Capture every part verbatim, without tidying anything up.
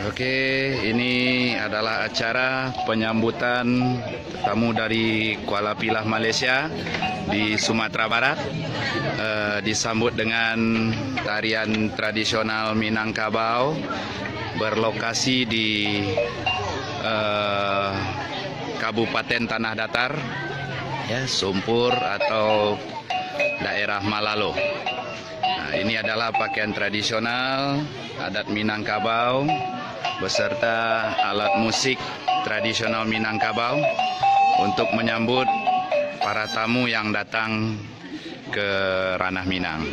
Oke, ini adalah acara penyambutan tamu dari Kuala Pilah, Malaysia, di Sumatera Barat. Eh, disambut dengan tarian tradisional Minangkabau, berlokasi di, eh, Kabupaten Tanah Datar, ya, Sumpur atau daerah Malalo. Nah, ini adalah pakaian tradisional adat Minangkabau beserta alat musik tradisional Minangkabau untuk menyambut para tamu yang datang ke Ranah Minang.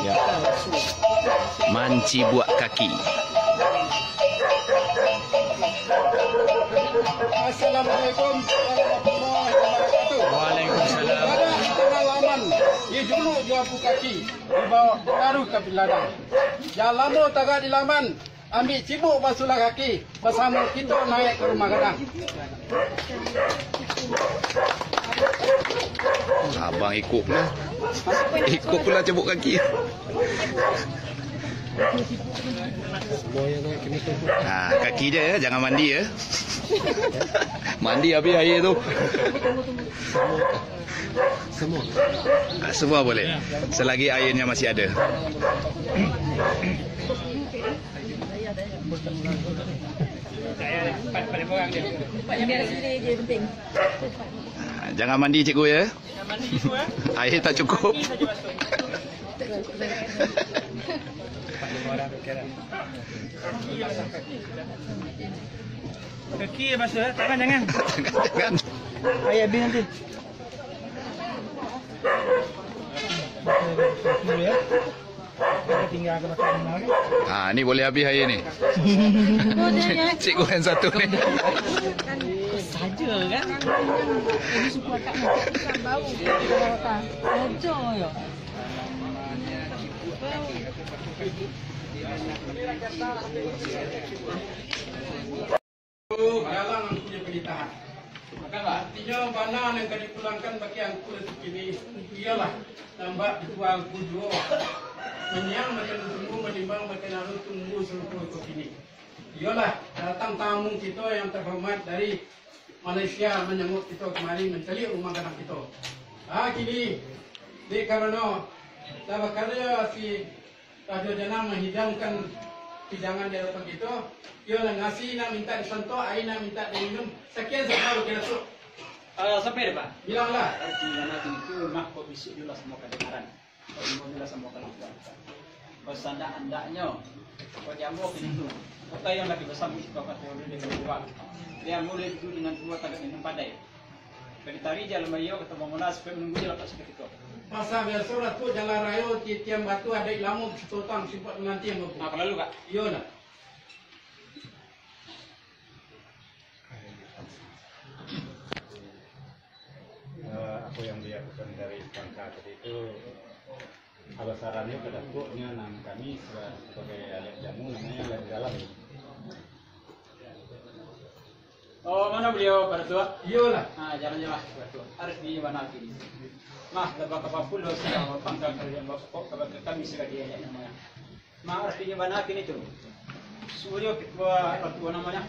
Ya. Mancibuak kaki. Assalamualaikum warahmatullahi wabarakatuh. Waalaikumsalam. Pada di tangah laman, dijuluk jo Abu Kaki, dibaok taruih ka ladang. Jan lamo tagak di laman, ambiak cibuk basulah kaki, basamo kito naiak ka rumah gadang. Abang ikut pula. Ikut pula cibuk kaki. Ha, kaki je ya, jangan mandi ya. Mandi habis aia tu. Semua. Ha, semua boleh. Selagi airnya masih ada. Ha, jangan mandi, cikgu, ya. Air tak cukup. Kaki yang basah, tangan jangan. Jangan. Air habis nanti. Dulu ya. Tinggal ke belakang rumah kan? Ha, ni boleh habis air ni. Cikgu yang satu ni. Saja kan? Ini suku akak ni. Saja ya. Dalam Angku punyo panitahan. Artinyo, bana nan ka dipulangkan bakeh Angku Datuak kini, iyolah, tambak datuak Angku juo. Manyang bakeh nan tumbuah, manimbang bakeh nan alun tumbuah sarupo iko kini. Iyolah, datang tamu kito yang terhormat dari Malaysia manjanguk kito kamari mancaliak rumah gadang kito. Ha, kini, dek karano, lah bakarjo si Rajo Janang mahidangkan hidangan di hadapan kito, iyo lah nasi nak mintak disantok, aia nak mintak diminum. Sakian sajo, Bukik Datuak. Ah, sampai deh, Pak. Bilanglah. Arti nan ati itu mah kok bisuak juo lah samo kadangaran. Kok imbau juo lah samo kalampuan. Basandak-andaknyo, kok diambo kini tu, kota yang lagi basamo itu kata ulun dengan dua. Diambo lagi tu dengan dua tagak minum padai. Ka ditari jalan raya ka Taman Monas, supayo manunggu jalan tak sudah kito. Pasa biaso lah tu jalan raya, titiang batu adaik lamo, sitotang simpat mananti ambo. Apa lalu, Kak? Iyo, nah. Bukan dari Pangka tadi itu, alasannya pada pokoknya nan kami seba-, sebagai alat jamu namanya alat dalam. Oh, mana beliau pada tua? Iyolah. Ah, jalan-jalan pada tua. Harus di mana lagi? Mah, lepas kapal pulau sudah Pangka kerja bapak kami sekali aja namanya. Mah, artinyo bana kini tu. Suo kito, apo namonyo,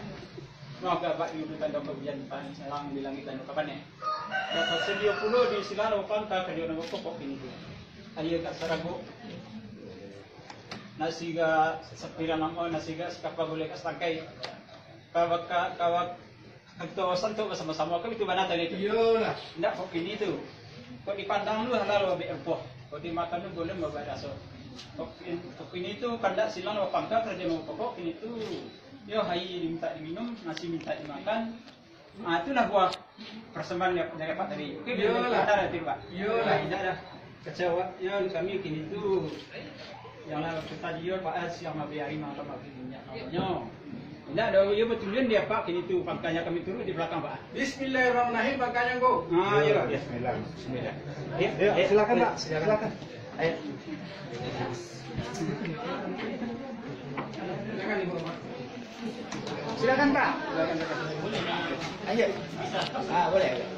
mah, agak bak di udutan damba ujan, tang salang di langik tando kapan, eh. Dek sadio pulo di silang Pangka karajo nan bapokok kini tu. Aia ka sarago, nasi ka sapirang namo, nasi ka sakapa gulai ka satangkai. Ka baka-, ka bak-, Kanto santo basamo-samo, kan itu bana tadi tu. Iyolah. Ndak kok kini tu. Kok dipandang lu halal babek rupoh. Kok dimakan lu boleh babek raso. Kok kin-, kok kini tu kandak silang Pangka karajo nan bapokok kini tu. Yo, aia diminta diminum, nasi minta dimakan. Ah, itulah buah persembahan dari, dari Apak tadi. Oke, iyolah. Benar nanti, Pak. Iyolah. Tidak ada. Kacau, Pak. Yo, kami kini tu, yang lah kita di, Pak, eh, siang mabari, hari malam mabari minyak, malamnyo. Indak ado, yo, batulun di Apak kini tu, Pangkanyo kami turun di balakang, Pak. Bismillahirrahmanirrahim, Pangkanyo, Ngku. Ah, yo. Bismillah. Bismillah. Yo, yo, silakan, Pak. Silakan. Silakan. Ayo. Silakan, Ibu. Silakan, Pak. Ayo. Ah, boleh.